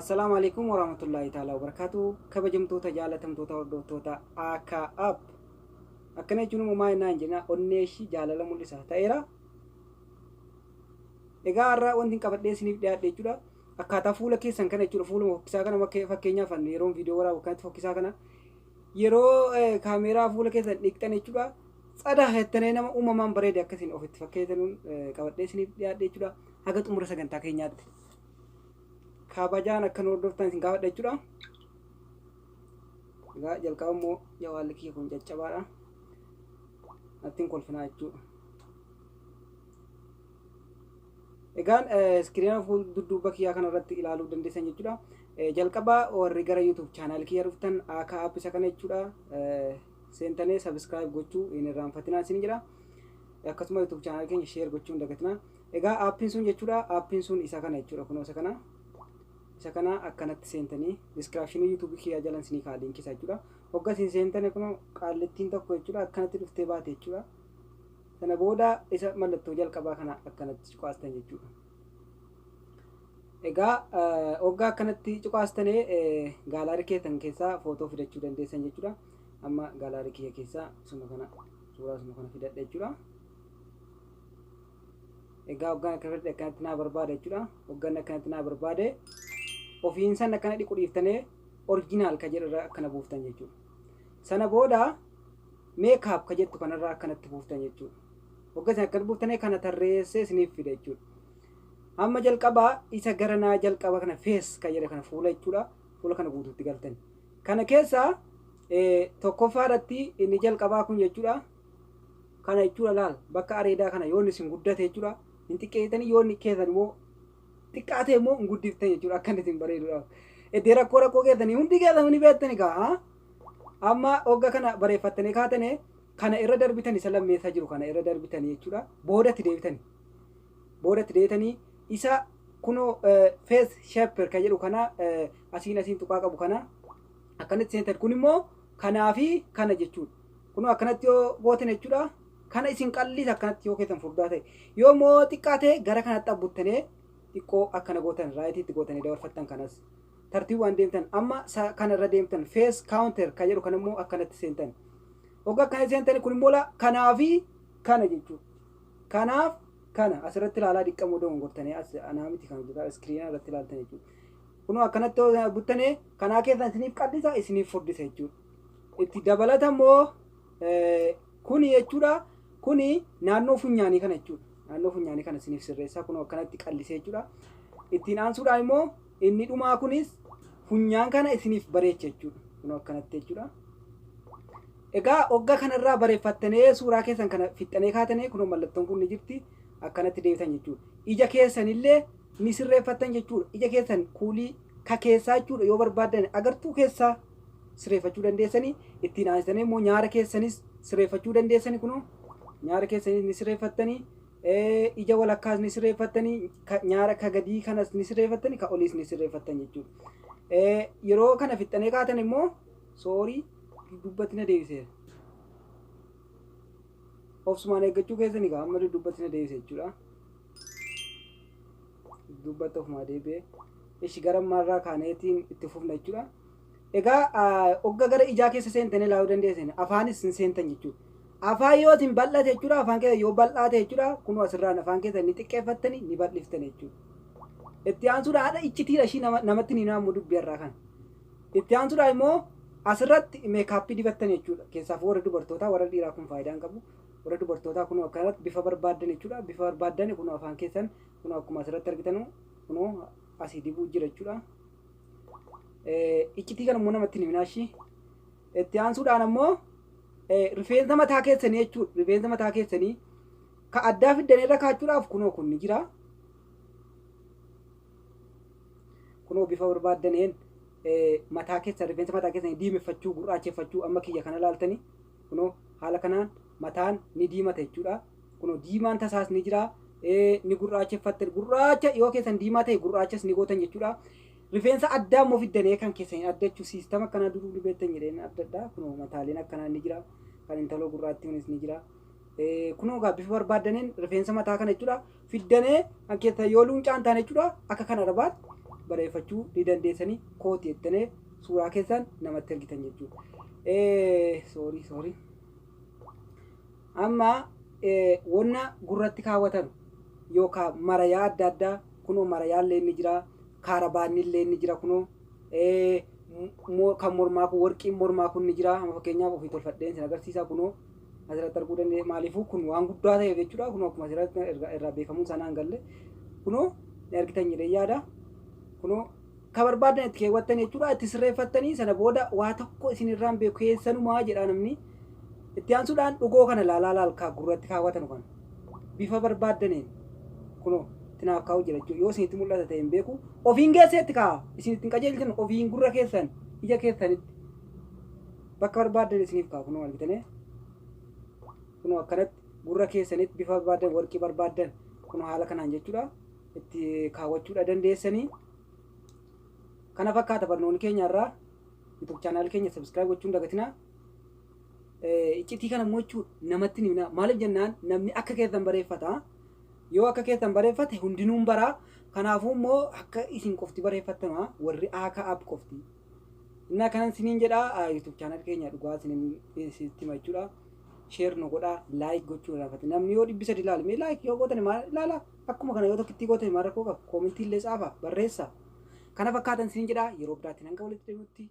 Assalaamu alaikum warahmatullahi ta'ala wabarakaatu. Kabajamtoota, jaalatamtoota, hordoftoota akka app. Akkana jechuun immoo maal naan jenna, onnee ishii jaalala mul'isa ta'eera. Egaa har'a wanti hin qabadhee isiniif dhiyaadhe jechuudha. Akkaataa fuula keessan kana jechuudha, fuuluma fokkisaa kana, fakkeenyaaf ani yeroon viidiyoo waraabu kanatti fokkisaa kana yeroo kaameeraa fuula keessan dhiqxan jechuudha. Tsadaa jettanii nama uumamaan bareede akkasiin ofitti fakkeessanuun qabadhee isiniif dhiyaadhe jechuudha. Haga xumura sagantaa keenyaatti kabajaan akka nu hordoftan isin gaafadha jechuudha. Egaa jalqaba immoo jawaalli kiyya kun caccabaadha. Natti hin kolfinaa jechuudha. Egaan iskiriina fuul dudduuba kiyyaa kanarratti ilaaluu dandeessan jechuudha. Jalqaba warri gara YouTube channel kiyya dhuftan akka app isa kana jechuudha. Seentanii subscribe gochuu hin irraanfatinaa isin jira. Akkasuma YouTube channel keenya share gochuu hin dagatinaa. Egaa aappiin sun jechuudha. Aappiin sun isa kana jechuudha. Kunoo isa kana. Isa kana akkanatti seentanii description YouTube kiyyaa jalan isinii kaa'a liinkii isaa jechuudha. Hogga isin seentanii kunoo qaallittiin tokko jechuudha akkanatti dhuftee baate jechuudha. Sana booda isa mallattoo jalqabaa kana akkanatti cuqaastan jechuudha. Egaa hoggaa akkanatti cuqaastanii gaalaarii keessan keessaa footoo fidachuu dandeessan jechuudha. Amma gaalaarii kiyya keessaa suma kana, suuraa suma kana fidadha jechuudha. Egaa hoggaan akka fidadhe akkanatti naa barbaada jechuudha. Hoggaan akkanatti naa barbaade ofiin san akkana dhiqu dhiiftanii original ka jedhu irra akkana buuftan jechuudha. Sana booda makeup ka jettu kanarraa akkanatti buuftan jechuudha. Hogga isin akkana buuftanii kana tarreessee isiniif fida jechuudha. Amma jalqabaa isa gara naa jalqaba kana face ka jedhe kana fuula jechuudha. Fuula kana guutuutti galtan. Kana keessaa tokkoffaa irratti inni jalqabaa kun jechuudha. Kana jechuudha, laal bakka areedaa kana yoo inni isin guddate jechuudha. Hin xiqqeessitanii, yoo inni keessan immoo xiqqaa ta'e immoo hin guddiftan jechuudha, akka inni isin bareeduudhaaf. Iddoo rakkoo rakkoo keessanii hundi keessan ni beektani gaa. Amma hogga kana bareeffattanii kaatanii kana irra darbitan, isa lammeessaa jiru kana irra darbitanii jechuudha. Boodatti deebitanii. Boodatti deebitanii isa kunoo face shaper kan jedhu kana asiin asiin tuqaa qabu kana akkanatti seentan, kun immoo kanaa fi kana jechuudha. Kunoo akkanatti yoo gootan jechuudha. Kana isin qal'isa akkanatti yoo keessan furdaa ta'e. Yoo immoo xiqqaa ta'e gara kanatti abbuttanii xiqqoo akkana gootan, rightiitti gootanii dabarfattan kanas. Tartiibaan deemtan, amma kana irra deemtan, face contour kan jedhu kan immoo akkanatti seentan. Hogga akkanatti seentan kun immoo kanaa fi kana jechuudha. Kanaaf kana asirratti ilaalaa dhiqqamuu dogongortanii as anaa miti kan hojjetaa, iskiriina irratti ilaaltan jechuudha. Kunoo akkanatti buttanii kanaa keessan isiniif qal'isa, isiniif furdisa jechuudha. Itti dabalata immoo kuni jechuudha. Kuni naannoo funyaanii kana jechuudha. Naannoo funyaanii kana isiniif sirreessaa, kunoo akkanatti qal'isee jechuudha. Ittiin aansuudhaan immoo inni dhumaa kunis funyaan kana isiniif bareecha jechuudha. Kunoo akkanatti jechuudha. Egaa hogga kanarraa bareeffattanii suuraa keessan kana fixxanii kaatanii kunoo mallattoon kun ni jirti, akkanatti deebitan jechuudha. Ija keessanillee ni sirreeffattan jechuudha. Ija keessan kuulii ka keessaa jechuudha, yoo barbaaddan agartuu keessaa sirreeffachuu dandeessanii, ittiin aansitanii immoo nyaara keessanis sirreeffachuu dandeessanii, kunoo nyaara keessanis ni sirreeffattanii, ija walakkaas ni sirreeffattanii, nyaara ka gadii kanas ni sirreeffattanii, ka oliis ni sirreeffattan jechuudha. Yeroo kana fixxanii kaatan immoo, sorry, dubbatti na deebiseera. Obsumaan eeggachuu keessanii gaa amma dubbatti na deebise jechuudha. Dubbatti ofumaa deebi'ee. Ishi gara ammaarraa kaaneetiin itti fufna jechuudha. Egaa hogga gara ijaa keessa seentanii ilaaluu dandeessan, afaanis hin seentan jechuudha. Afaan yoo isin bal'ate jechuudha, afaan keessa yoo bal'aate jechuudha, kunoo asirraan afaan keessa ni xiqqeeffattanii ni bal'iftan jechuudha. Itti aansuudhaan haadha iccitiidha ishii namatti ni naamu dubbii irraa kana. Itti aansuudhaan immoo asirratti makeup dibattan jechuudha. Keessaaf warra dubartootaa, warra dhiiraa kun faayidaa hin qabu. Warra dubartootaa kunoo akkanatti bifa barbaaddan jechuudha. Bifa barbaaddan kunoo afaan keessan kunoo akkuma asirratti argitanu kunoo asii dibuu jira jechuudha. Iccitii kana immoo namatti hin himinaa. Itti aansuudhaan ammoo rifeensa mataa keessanii jechuudha. Rifeensa mataa keessanii ka addaa fiddanii irra kaachuudhaaf kunoo kun ni jira. Kunoo bifa barbaaddaneen mataa keessan, rifeensa mataa keessanii diimeffachuu, gurraacheffachuu, amma kiyya kana laaltanii kunoo haala kanaan mataan ni diimata jechuudha. Kunoo diimaan tasaas ni jira. Ni gurraacheffattan, gurraacha yoo keessan diimaa ta'e gurraachas ni gootan jechuudha. Rifeensa addaa immoo fiddanii kan keessan adda jechuu, systema akkanaa duruu ni beektan jedheen adda addaa, kunoo mataaleen akkanaa ni jira. Kan intaloo gurraattii kunis ni jira. Kunoo gaa bifa barbaaddaniin rifeensa mataa kana jechuudha fiddanee kan keessan yoo luuncaan taane jechuudha akka kana arbaatti bareeffachuu ni dandeessanii kooti jettanii suuraa keessan namatti ergitan jechuudha. Sorry, sorry. Amma wanna gurratti kaawwatan yookaan marayaa adda addaa, kunoo marayaa illee ni jira, kaarabaanni illee ni jira, kunoo kan mormaa kun, warqiin mormaa kun ni jira. Amma fakkeenyaaf ofii tolfadheen sin agarsiisa. Kunoo asirratti arguu dandeenya. Maaliifuu kun waan guddaa ta'eef jechuudha. Kunoo akkuma asirratti irraa beekamuun sanaan galle, kunoo ni argitan jedhee yaada. Kunoo ka barbaadan itti keewwattan jechuudha, itti sirreeffattanii. Sana booda waa tokko isin irraan beeku keessanumaa jedha namni. Itti aansuudhaan dhugoo kana laalaa laalkaa gurratti kaawwatan kana bifa barbaaddaniin kunoo tinaaf kaa'u jira jechuudha. Yoo isinitti mul'ata ta'e hin beeku, ofiin geessee itti kaa'a. Isin ittiin qajeelchan, ofiin gurra keessan ija keessanitti bakka barbaaddan isiniif kaa'a. Kunoo argitanii, kunoo akkanatti gurra keessanitti bifa barbaaddan, warqii barbaaddan, kunoo haala kanaan jechuudha itti kaawwachuudha dandeessanii. Kana fakkaata barnoonni keenya irraa. YouTube channel keenya subscribe gochuun dagatinaa. Iccitii kana immoo jechuudha namatti ni himna. Maaliif jennaan, namni akka keessan bareeffata. Yoo akka keessan bareeffate hundinuun baraa. Kanaafuu immoo akka isin qofti bareeffattama warri akka app qofti. Innaa kanan siniin jedha, YouTube channel keenya dhugaa sinin sitti hima jechuudha. Share nu godhaa, like gochuu irraanfate. Namni yoo 300 ilaale, mee like yoo gootan maal ilaala? Akkuma kana yoo tokkitti gootan maal rakkoo qaba? Commentii illee tsaafa, barreessa. Kana fakkaatan siniin jedha, yeroo biraatti hanga walitti deemutti.